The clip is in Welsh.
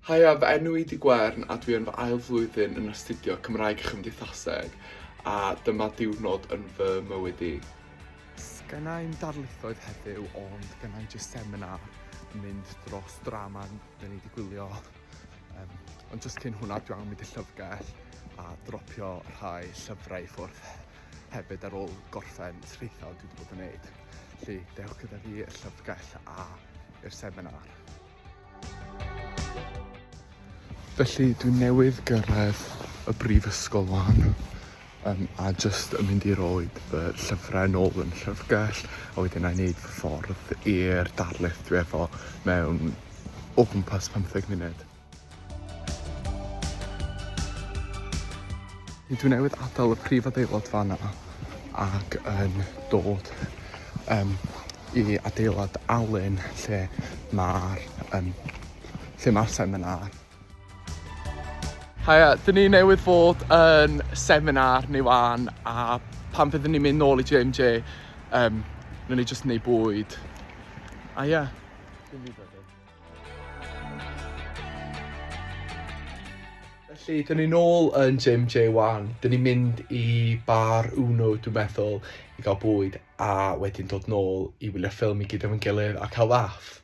Haia, fy enw i 'di Gwern a dwi yn fy ail flwyddyn yn astudio Cymraeg a Chymdeithaseg a dyma diwrnod yn fy mywyd i. Sgenna i'm darlithoedd heddiw ond genna i jyst seminar yn mynd dros drama 'da ni 'di gwylio. Um, ond jyst cyn hwnna dwi angen mynd i'r llyfrgell a dropio rhai llyfrau i ffwrdd hefyd ar ôl gorffen traethawd dwi wedi bod yn neud. Felly dewch gyda fi i'r llyfrgell a i'r seminar. Felly dwi newydd gyrraedd y brifysgol 'wan yym a jyst yn mynd i roid fy llyfrau nôl yn y llyfrgell a wedyn 'nai neud fy ffordd i'r darlith dwi efo mewn o gwmpas pymtheg munud. Dwi newydd adael y prif adeilad fan'na ac yn dod yym i adeilad Alun lle ma'r yym lle ma'r seminar. Haia, 'dyn ni newydd fod yn seminar ni 'wan a pan fyddwn ni'n mynd nôl i JMJ yym nawn ni jyst neud bwyd a ie. Felly, dyn ni nôl yn Gym J1. Dyn ni'n mynd i Bar Uno, dwi'n meddwl, i gael bwyd a wedyn dod nôl i wylio ffilm i gyd efo'n gilydd a cael laff.